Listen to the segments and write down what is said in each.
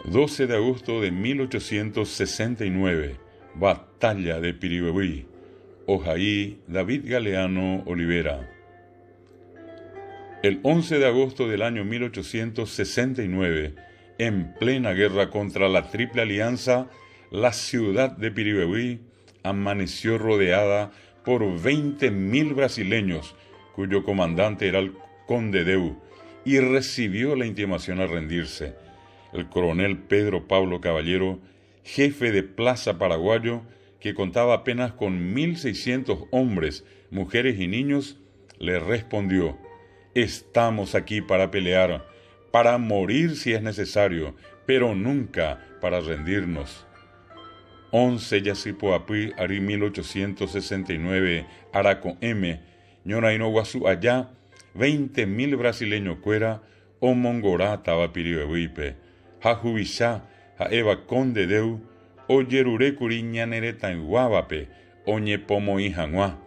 12 de agosto de 1869, Batalla de Piribebuy, ohai David Galeano Olivera. El 11 de agosto del año 1869, en plena guerra contra la Triple Alianza, la ciudad de Piribebuy amaneció rodeada por 20.000 brasileños, cuyo comandante era el conde Deu, y recibió la intimación a rendirse. El coronel Pedro Pablo Caballero, jefe de Plaza Paraguayo, que contaba apenas con 1.600 hombres, mujeres y niños, le respondió, Estamos aquí para pelear, para morir si es necesario, pero nunca para rendirnos. 11 Jasypoapy ary 1869 arako'ẽme ñorairõ guasu aja, 20.000 brasileño-kuéra omongora táva Piribebuy-pe, ha huvicha ha'éva Conde Deu ojerurékuri ñane retãyguávape oñepomoĩ hag̃ua.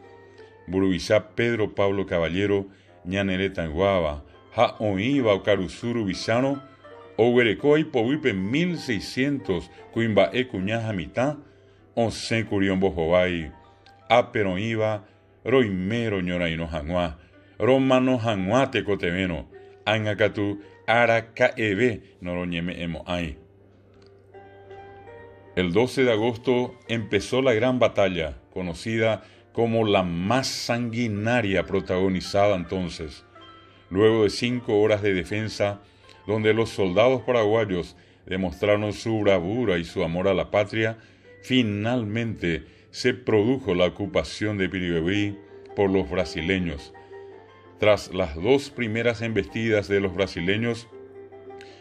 Mburuvicha Pedro Pablo Caballero ñane retãyguáva ha oĩva okarusu ruvichárõ, oguerekóva ipoguýpe 1600 kuimba'e kuña ha mitã, osẽkuri ombohovái, Ápe roĩva roime roñorairõ hag̃ua, romano hag̃ua tekotevẽrõ, ág̃a katu araka'eve noroñeme'ẽmo'ãi. El 12 de agosto empezó la gran batalla, conocida como la más sanguinaria protagonizada entonces. Luego de cinco horas de defensa, donde los soldados paraguayos demostraron su bravura y su amor a la patria, finalmente se produjo la ocupación de Piribebuy por los brasileños. Tras las dos primeras embestidas de los brasileños,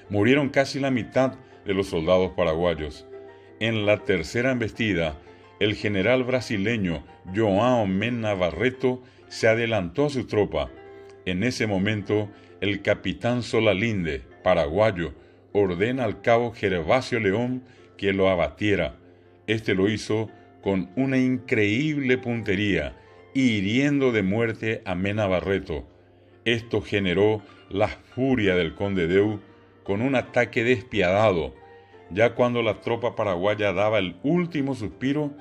murieron casi la mitad de los soldados paraguayos. En la tercera embestida, el general brasileño João Mena Barreto se adelantó a su tropa. En ese momento, el capitán Solalinde, paraguayo, ordena al cabo Gervasio León que lo abatiera. Este lo hizo con una increíble puntería, hiriendo de muerte a Mena Barreto. Esto generó la furia del conde Deu con un ataque despiadado. Ya cuando la tropa paraguaya daba el último suspiro,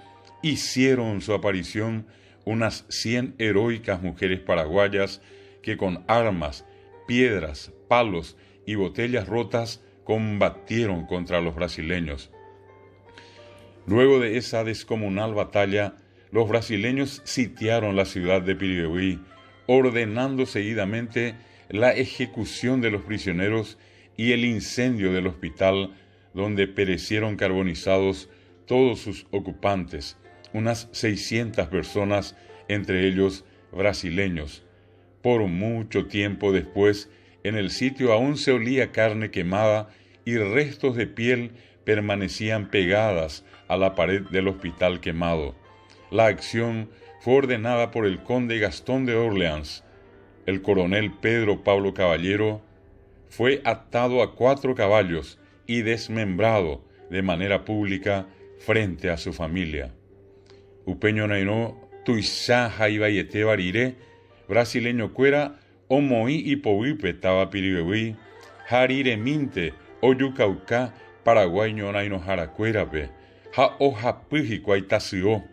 hicieron su aparición unas 100 heroicas mujeres paraguayas que con armas, piedras, palos y botellas rotas combatieron contra los brasileños. Luego de esa descomunal batalla, los brasileños sitiaron la ciudad de Piribebuy, ordenando seguidamente la ejecución de los prisioneros y el incendio del hospital donde perecieron carbonizados todos sus ocupantes, unas 600 personas, entre ellos brasileños. Por mucho tiempo después, en el sitio aún se olía carne quemada y restos de piel permanecían pegadas a la pared del hospital quemado. La acción fue ordenada por el conde Gastón de Orleans. El coronel Pedro Pablo Caballero fue atado a cuatro caballos y desmembrado de manera pública frente a su familia. Upe ñorairõ tuicha ha ivaietéva rire, brasileño-kuéra omoĩ ipoguýpe táva Piribebuy ha riremínte ojukauka Paraguái ñorairõharakuérape ha ohapy hikuái tasyo.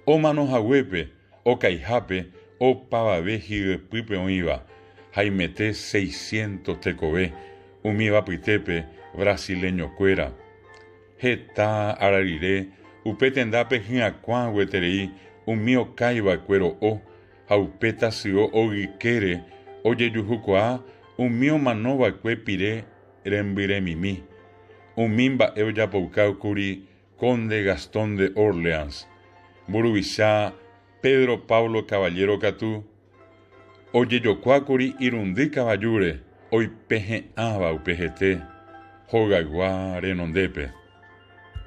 Omanohaguépe, okaihápe opavave hyepýpe oĩva, haimete seiscientos tekove, umíva apytépe brasileño-kuéra. Heta ára rire, upe tendápe hyakuã gueterei umi okaiva'ekue ro'o ha upe tasyo ogykére ojejuhukuaa umi omanova'ekue pire rembyremimi. Umi mba'e ojapoukákuri Conde Gastón de Orleans, mburuvicha Pedro Pablo Caballero katu ojejokuákuri irundy kavajúre oipehe'ãva upe hete hogaygua renondépe.